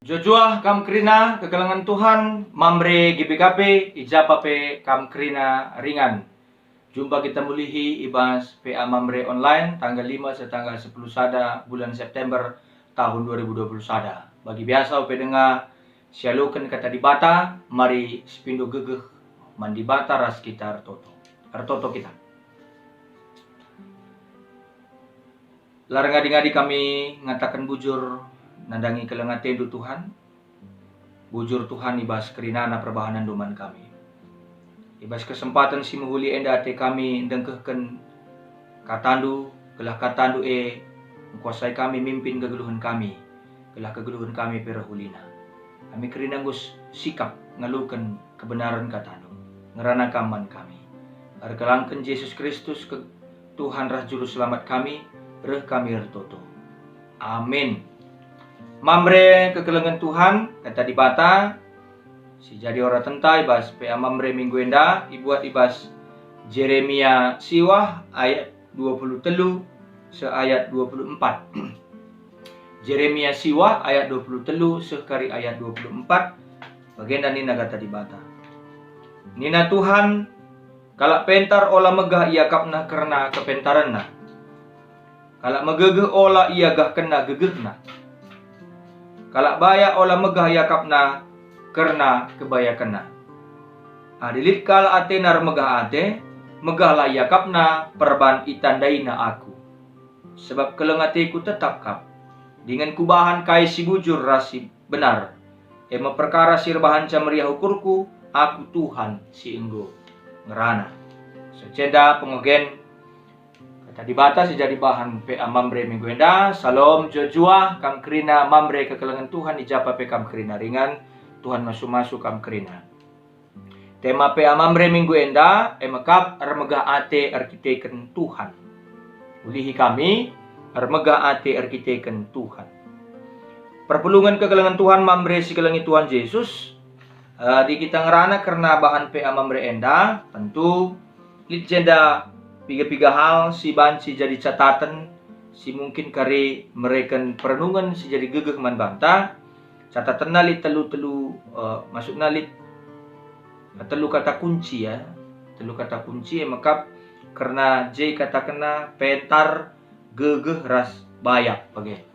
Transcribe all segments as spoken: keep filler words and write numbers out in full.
Juah-juah kam kerina kekelengen Tuhan, Mamre G B K P, i ja pe kam kerina ringan. Jumpa kita mulihi i bas P A Mamre Online tanggal lima seh tanggal sepuluh sada bulan September tahun dua ribu dua puluh sada. Bagi biasa ope denga sialoken Kata Dibata, mari sipindo gegeh man Dibata ras kita ertoto. Ertoto kita. La erngadi-ngadi kami ngataken bujur nandangi keleng ateNdu, Tuhan. Bujur, Tuhan, i bas kerinana perbahanenNdu man kami. I bas kesempaten si mehuli enda ate kami ndengkehken KataNdu, gelah KataNdu e engkuasai kami mimpin kegeluhen kami, gelah kegeluhen kami pe reh ulina. Kami kerina enggo s-, sikap ngaloken kebenaren KataNdu. Ngerana Kam man kami. Erkelangken Jesus Kristus ke-, Tuhan ras Juru Selamat kami, reh kami ertoto. Amin. Mamre kekelengen Tuhan, Kata Dibata, si jadi oratenta i bas P A Mamre minggu enda, ibuat i bas Jeremia siwah ayat dua puluh telu seh ayat dua puluh empat. Jeremia siwah ayat dua puluh telu seh kari ayat dua puluh empat, bagenda nina Kata Dibata. Nina Tuhan, "Kalak pentar ola megah iakapna kerna kepentarenna. Kalak megegeh ola iagahkenna gegehna. Kalak bayak ola megah iakapna kerna kebayakenna. Adi lit kalak atena ermegah ate, megahlah iakapna perban itandaina Aku. Sebab keleng ateKu tetap kap, dingen Kubahan kai si bujur ras si benar, e me perkara si erbahanca meriah ukurKu, Aku Tuhan si enggo ngerana." Sehingga pengogen Kata Dibata si jadi bahan P A Mamre minggu enda. Salom, juah-juah kam kerina Mamre kekelengen Tuhan, i ja pe kam kerina ringan, Tuhan masu-masu kam kerina. Tema P A Mamre minggu enda, e me kap ermegah ate erkiteken Tuhan. Ulihi kami, ermegah ate erkiteken Tuhan. Perpulungen kekelengen Tuhan, Mamre si kelengi Tuhan Jesus, eh, adi kita ngerana kerna bahan P A Mamre enda, tentu lit jenda piga-piga hal si banci jadi cataten si mungkin kari mereken perenungen si jadi gegeh man banta. Catatenna lit telu-telu, eh, maksudna lit telu kata kunci, ya. Telu kata kunci e me kap kerna je ikatakenna pentar, gegeh ras bayak bage.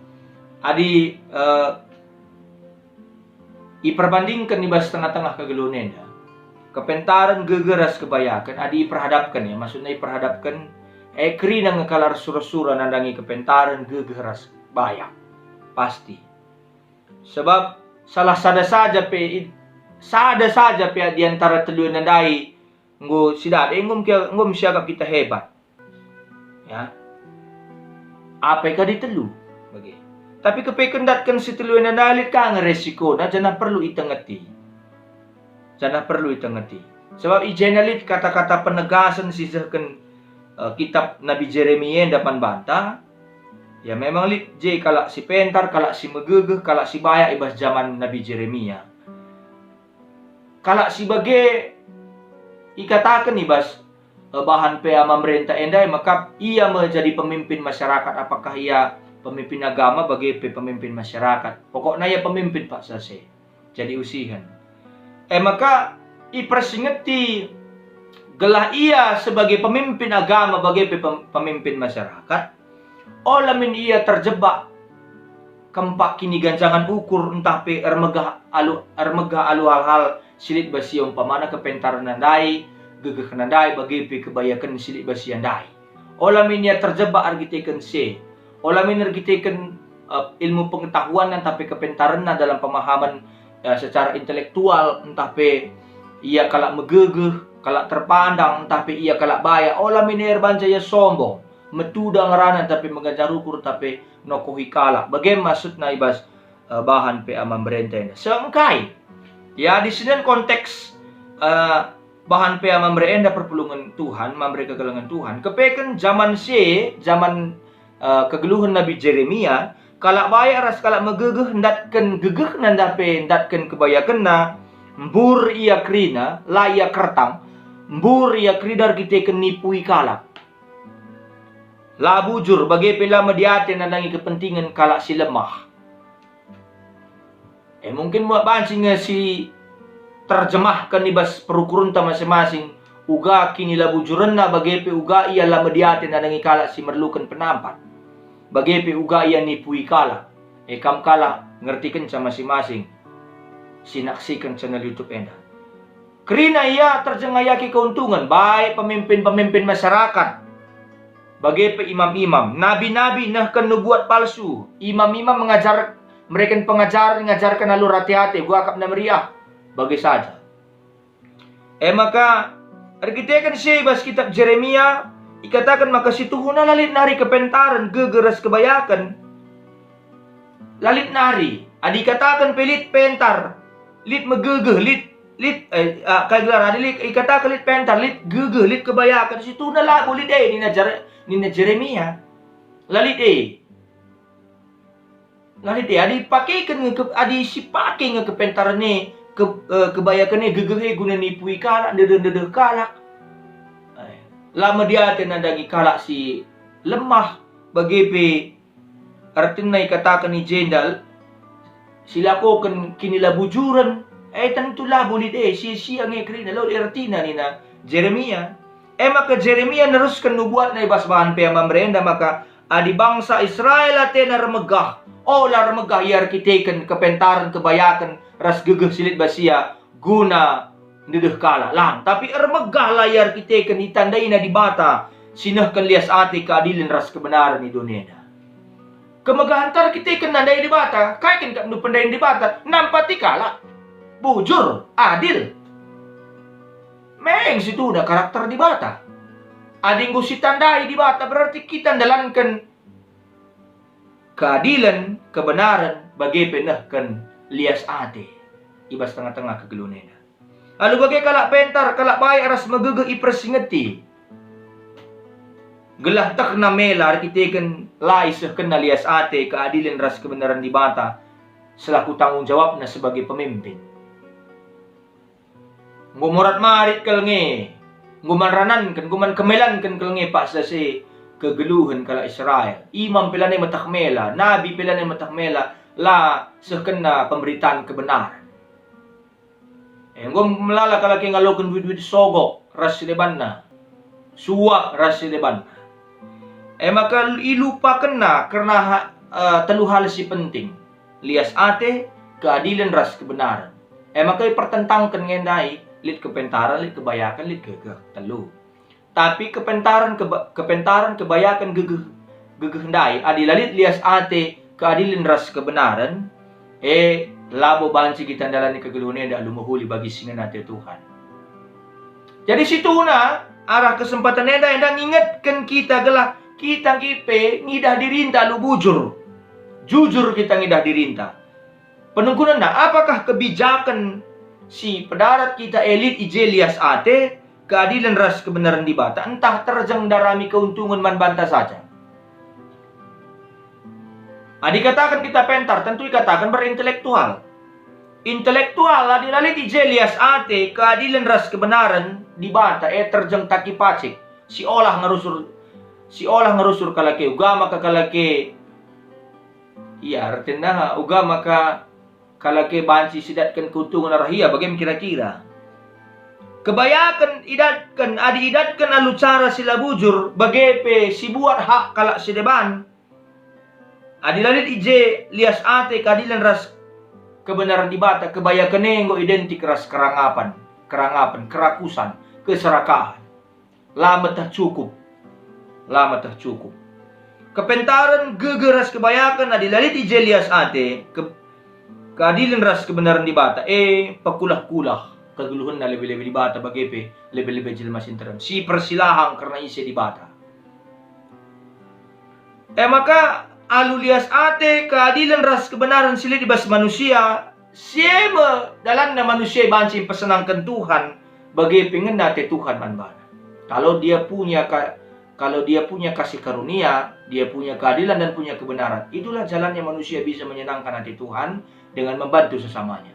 Adi, eh, iperbandingken i bas tengah-tengah kegeluhen enda, kepentaren, gegeh ras kebayaken, adi iperhadapken, ya, maksudna iperhadapken, e, kerina nge kalak ersura-sura nandangi kepentaren, gegeh ras bayak. Pasti. Sebab salah sada saja pe i-, sada saja pe di antara telu enda ndai enggo si dade, enggo mkia-, enggo siagap kita hebat. Ya. Apai kadi telu? Bage. Tapi kepeken ndatken si telu enda ndai lit ka nge resikona, janah perlu itengeti. Janah perlu itengeti. Sebab i jenda lit kata-kata penegasen si isehken, eh, kitab Nabi Jeremia enda man banta. Ya, memang lit je kalak si pentar, kalak si megegeh, kalak si bayak i bas jaman Nabi Jeremia. Kalak si bage ikataken i bas, eh, bahan P A Mamre enda, e me kap ia me jadi pemimpin masyarakat, apakah ia pemimpin agama bage pe pemimpin masyarakat. Pokokna ia pemimpin paksa si jadi usihen. E maka ipersingeti gelah ia sebagai pemimpin agama bage pe pem-, pemimpin masyarakat, ola min ia terjebak kempak kiniganjangan ukur ntah pe ermegah alu, ermegah alu hal-hal si lit bas ia, umpamana kepentarenna ndai, gegehna ndai, bage pe kebayaken si lit bas ia ndai. Ola min ia terjebak erkiteken si e. Ola min erkiteken, eh, ilmu pengetahuanna ntah pe kepentarenna dalam pemahaman, eh, secara intelektual, ntah pe ia kalak megegeh, kalak terpandang, ntah pe ia kalak bayak. Ola min ia erbahanca ia sombong, metuda ngerana, ntah pe meganjang ukur, ntah pe nokohi kalak. Bage maksudna i bas, eh, bahan P A Mamre enda. Seh engkai? Ya, di sinen konteks, eh, bahan P A Mamre enda perpulungen Tuhan, Mamre kekelengen Tuhan. Kepeken jaman si e, jaman, eh, kegeluhen Nabi Jeremia, kalak bayak ras kalak megegeh ndatken gegehna ntah pe ndatken kebayakenna, mbur ia kerina, la ia kertang, mbur ia kerina erkiteken nipui kalak. La bujur, bage pe la mediate nandangi kepentingen kalak si lemah. E mungkin me banci nge si terjemahken i bas perukurenta masing-masing, uga kinilabujurenna bage pe uga ia la mediate nandangi kalak si merluken penampat, bage pe uga ia nipui kalak. E kam kalak, ngertikenca masing-masing si naksiken channel YouTube enda. Kerina ia terjeng ngayaki keuntungen, baik pemimpin-pemimpin masyarakat, bage pe imam-imam, nabi-nabi nehken nubuat palsu, imam-imam mengajar, mereken pengajaren, ngajarken alu rate-ate, uga akapna meriah, bage saja. E maka, erkiteken si e bas kitap Jeremia, ikataken maka situhuna la lit nari kepentaren, gegeh ras kebayaken. La lit nari, adi ikataken pe lit pentar, lit megegeh, lit, lit, eh, ah, kai gelar, adi lit, ikataken lit pentar, lit gegeh, lit kebayaken, situhuna labo lit e, nina Jer-, nina Jeremia. La lit e. La lit e, adi pakeken nge ke-, adi sipake nge kepentaren e, ke-, eh, kebayaken e, gegeh e guna nipui kalak, ndedeh-ndedeh kalak. Eh, la mediate nandangi kalak si lemah, bage pe ertina ikataken i jenda, si lakoken kinilabujuren, e tentu labo lit e, sia-sia nge kerina, la lit ertina nina Jeremia. E maka Jeremia nerusken nubuatna i bas bahan Peambar enda maka, adi bangsa Israel atena ermegah, ola ermegah ia erkiteken kepentaren, kebayaken, ras gegeh si lit bas ia guna ndedeh kalak, lang, tapi ermegahlah ia erkiteken itandaina Dibata si nehken lias ate, keadilen ras kebenaren i doni enda. Kemegahen ka erkiteken nandai Dibata, kai kin kap ndu pendahin Dibata? Nampati kalak, bujur, adil. Meng situhuna karakter Dibata. Adi enggo sitandai Dibata, berarti kita ndalanken keadilen, kebenaren, bage pe nehken lias ate i bas tengah-tengah kegeluhen enda. Alu bage kalak pentar, kalak bayak ras megegeh ipersingeti, gelah tehna mela erkiteken la isehkenna lias ate, keadilen ras kebenaren Dibata selaku tanggung jawabna sebagai pemimpin. Enggo morat marit kal nge, enggo man rananken, enggo man kemelanken kal nge paksa si kegeluhen kalak Israel. Imam pe lanai meteh mela, nabi pe lanai meteh mela, la sehkenna pemberitaan kebenaran. Enggo melala kalak e ngaloken wit-wit sogok ras si debanna, suak ras si debanna. E maka ilupakenna kerna ha-, eh, telu hal si penting, lias ate, keadilen ras kebenaren. E maka ipertentangken nge ndai, lit kepentaren, lit kebayaken, lit gegeh. Telu. Tapi kepentaren keba-, kepentaren kebayaken gegeh, gegeh ndai, adi la lit lias ate, keadilen ras kebenaren, e, labo banci kita ndalani kegeluhen enda alu mehuli bagi si ngena ate Tuhan. Jadi situhuna, arah kesempatan enda, enda ngingetken kita gelah kita nge pe ngidah dirinta alu bujur. Jujur kita ngidah dirinta. Penungkunenna, apakah kebijaken si pedarat kita e lit i je lias ate, keadilen ras kebenaren Dibata, ntah terjeng ndarami keuntungen man banta saja? Adi kataken kita pentar, tentu ikataken berintelektual. Intelektual, adi la lit i je lias ate, keadilen ras kebenaren Dibata, e terjeng taki pacik, si olah ngerusur, si olah ngerusur kalak e, uga maka kalak e, ia, ertina uga maka kalak e banci sidatken keuntungen arah ia, bage me kira-kira. Kebayaken idatken, adi idatken alu cara si la bujur, bage pe sibuat hak kalak si deban. Adi la lit i je lias ate, keadilen ras kebenaren Dibata, kebayaken e enggo identik ras kerangapan, kerangapen, kerakusan, keserakahen. La meteh cukup. La meteh cukup. Kepentaren, gegeh ras kebayaken adi la lit i je lias ate, ke-, keadilen ras kebenaren Dibata, e, pekulah-kulah kegeluhenna lebe-lebe Dibata bage pe lebe-lebe jelma si nterem, si persilahang kerna ise Dibata. E maka, alu lias ate, keadilen ras kebenaren si lit i bas manusia, si e me dalanna manusia banci mpesenangken Tuhan, bage pe ngena ate Tuhan man bana. Kalau dia punya ka-, kalau dia punya kasih karunia, dia punya keadilan dan punya kebenaran, itulah jalannya manusia bisa menyenangkan ate Tuhan dengan membantu sesamanya.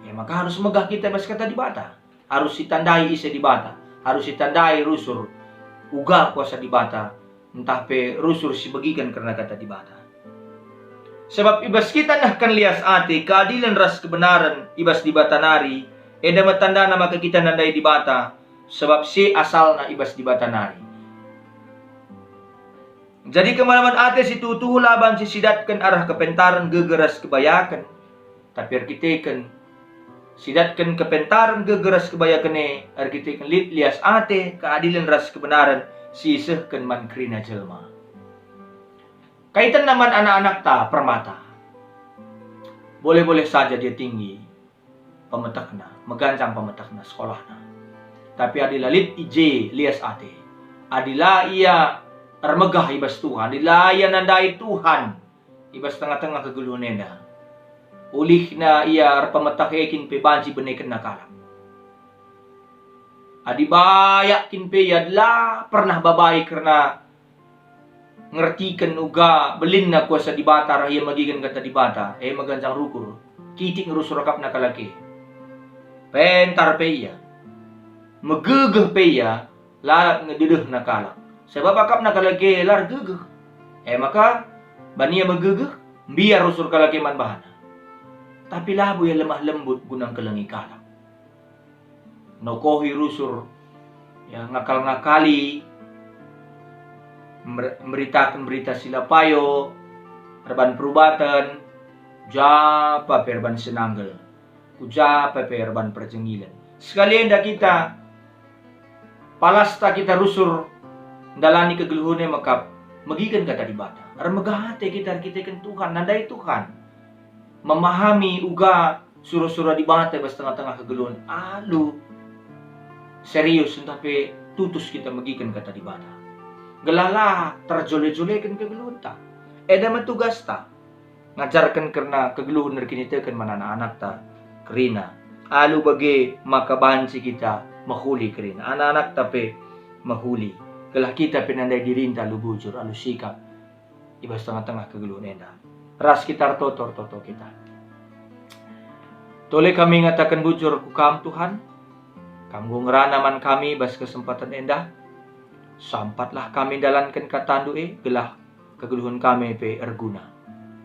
E maka harus megah kita i bas kata Dibata. Arus itandai ise Dibata, arus itandai rusur uga kuasa Dibata, ntah pe rusur si begiken kerna kata Dibata. Sabap i bas kita nehken lias ate, keadilen ras kebenaren i bas Dibata nari, enda me tandana maka kita nandai Dibata, sabap si asalna i bas Dibata nari. Jadi kemalemen ate si tuhu-tuhu la banci sidatken arah kepentaren, gegeh ras kebayaken, tapi erkiteken sidatken kepentaren, gegeh ras kebayaken e erkiteken lit lias ate, keadilen ras kebenaren si isehken man kerina jelma. Kai tenna man anak-anakta permata? Boleh-boleh saja dia tinggi pemetehna, meganjang pemetehna, sekolahna. Tapi adi la lit i je lias ate, adi la ia ermegah i bas Tuhan, adi la ia nandai Tuhan i bas tengah-tengah kegeluhen enda, ulihna ia erpemeteh e kin pe banci benekenna kalak. Adi bayak kin pe ia la pernah babai kerna ngertiken uga belinna kuasa Dibata arah ia megiken kata Dibata, e meganjang rukur, kitik ngerusur akapna kalak e. Pentar pe ia, megegeh pe ia, lalap nge dedehna kalak. Sebab akapna kalak e la ergegeh. E maka, ban ia megegeh, mbiar rusur kalak e man bana. Tapi labo ia lemah lembut guna ngkelengi kalak. Nokohi rusur, ya, ngakal-ngakali, mer-, meritaken berita si la payo, erban perubaten, japa pe erban senanggel, ku japa pe erban perjengilen. Sekali enda kita, palasta kita rusur ndalani kegeluhen e mekap megiken kata Dibata. Ermegah ate kita erkiteken Tuhan, nandai Tuhan. Memahami uga sura-sura Dibata i bas tengah-tengah kegeluhen alu serius ntah pe tutus kita megiken kata Dibata. Gelah la terjole-joleken kegeluhenta. Enda me tugasta, ngajarken kerna kegeluhen erkiniteken man anak-anakta kerina. Alu bage maka banci kita mehuli kerina, anak-anakta pe mehuli. Gelah kita pe nandai dirinta alu bujur, alu sikap i bas tengah-tengah kegeluhen enda. Ras kita ertoto, ertoto kita. Tole kami ngataken bujur ku Kam, Tuhan. Kam enggo ngerana man kami bas kesempaten enda. Sampatlah kami ndalanken kataNdu e, gelah kegeluhen kami pe erguna.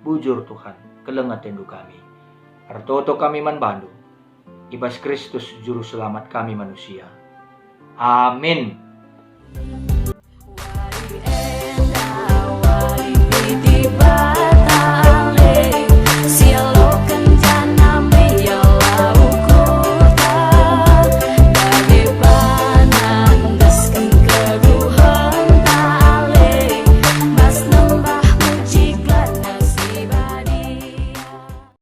Bujur, Tuhan, keleng ateNdu kami. Ertoto kami man baNdu, i bas Kristus Juru Selamat kami manusia. Amin.